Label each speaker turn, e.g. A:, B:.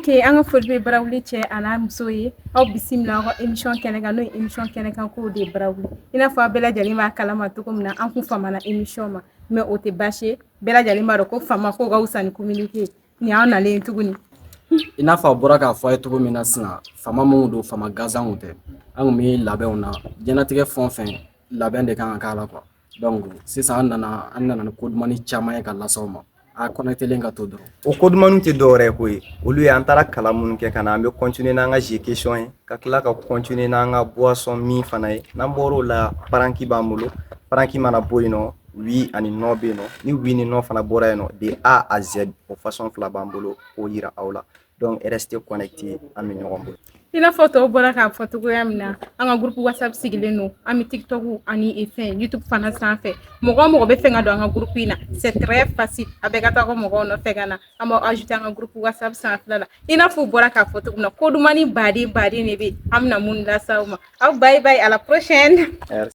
A: Ok, an ka foli bɛ Barawuli cɛ a n'a muso ye. Aw bisimila aw ka émission kɛnɛ kan, n'o ye émission kɛnɛ kan kow de ye Barawuli. I n'a fɔ aw bɛɛ lajɛlen b'a kalama cogo min na, an kun famana émission ma, mais o tɛ baasi ye. Bɛɛ lajɛlen b'a dɔn ko fama ko ka fisa ni communiqué ye. Nin y'an nalen ye tuguni.
B: I n'a fɔ a bɔra k'a fɔ a ye cogo min na sisan, fama minnu don, fama gansanw tɛ. An kun bɛ labɛnw na. Diɲɛlatigɛ fɛn o fɛn, labɛn de kan ka k'a la quoi. Donc sisan an nana ni ko dumani caman ye ka lase aw ma. A connecté ka to dɔrɔn.
C: O ko dumanniw tɛ dɔwɛrɛ ye koyi, olu ye an taara kalan minnu kɛ ka na. An bɛ continuer n'an ka jeu question ye, ka tila ka continuer n'an ka boisson min fana ye. N'an bɔr'o la, prank b'an bolo. Prank mana bɔ yen nɔ, oui ani non bɛ yen nɔ. Ni oui ni non fana bɔra yen nɔ, de A à Z, o façon fila b'an bolo k'o yira aw la. Donc restez connectés, an bɛ ɲɔgɔn bolo.
A: I n'a fɔ tɔw bɔra k'a fɔ cogoya min na, an ka groupe WhatsApp sigilen don, an bɛ TikTok ani fɛn YouTube fana sanfɛ. Mɔgɔ o mɔgɔ bɛ fɛ ka don an ka groupe in na, c'est très facile. A bɛɛ ka taa ka mɔgɔw nɔfɛ ka na, an b'aw ajouter an ka groupe WhatsApp sanfɛla la. I n'a fɔ u bɔra k'a fɔ cogo min na, ko dumani baden baden de bɛ yen, an bɛna mun lase aw ma. Aw bye bye, à la prochaine.
C: Merci.